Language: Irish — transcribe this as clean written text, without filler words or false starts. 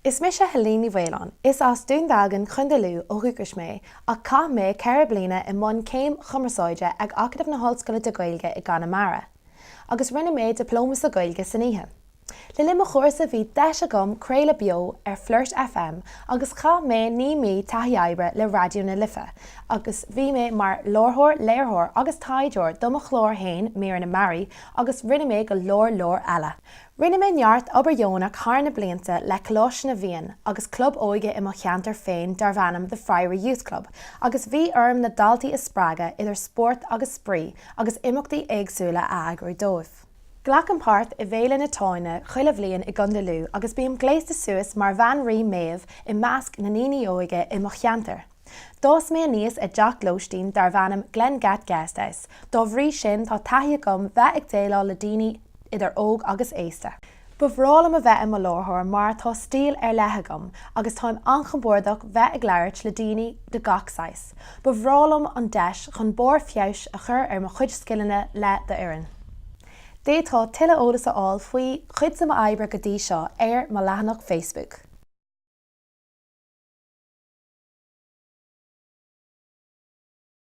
Is mise Helene Ní Mhaoláin. Is as Dún Dealgan, Contae Lú ó dhúchas mé ach chaith mé 4 bliana i mbun céim chumarsáide ag Acadamh na hOllscoile de Gaeilge i gConamara. Agus rinne mé Dioplóma sa Ghaeilge san oíche. Le linn mo chúrsa bhí deis agam craoladh beo ar Flirt FM agus chaith mé 9 mí taithí oibre le Raidió na Life agus bhí mé mar láithreoir, léiritheoir agus taighdeoir do mo chlár fhéin Míreanna Mearaí agus rinne mé go leor leor eile. Rinne mé neart obair dheonach thar na blianta le Coláiste na bhFiann agus club óige i mo cheantar féin darbh ainm The Friary Youth Club agus bhí orm na daltaí a spreagadh idir spórt agus spraoi agus imeachtaí éagsúla a eagrú dóibh. Glacaim páirt i bhFéile na Táine chuile bhliain i gContae Lú agus bím gléasta suas mar Bhean Rí Méabh i measc na ndaoine óige i mo cheantar. D'fhás mé aníos i dteach lóistín darbh ainm Glengat Guesthouse, dá bhrí sin tá taithí agam bheith ag déileáil le daoine idir óg agus aosta. Ba bhreá liom a bheith i mo láithreoir mar tá stíl ar leith agam agus táim an-chompordach bheith ag labhairt le daoine de gach saghas. Ba bhreá liom an deis chun barr feabhais a chur ar mo chuid scileanna le d'fhoireann. D'fhéadfá tuilleadh eolas a fháil faoi chuid de m'oibre go dtí seo ar mo leathanach Facebook.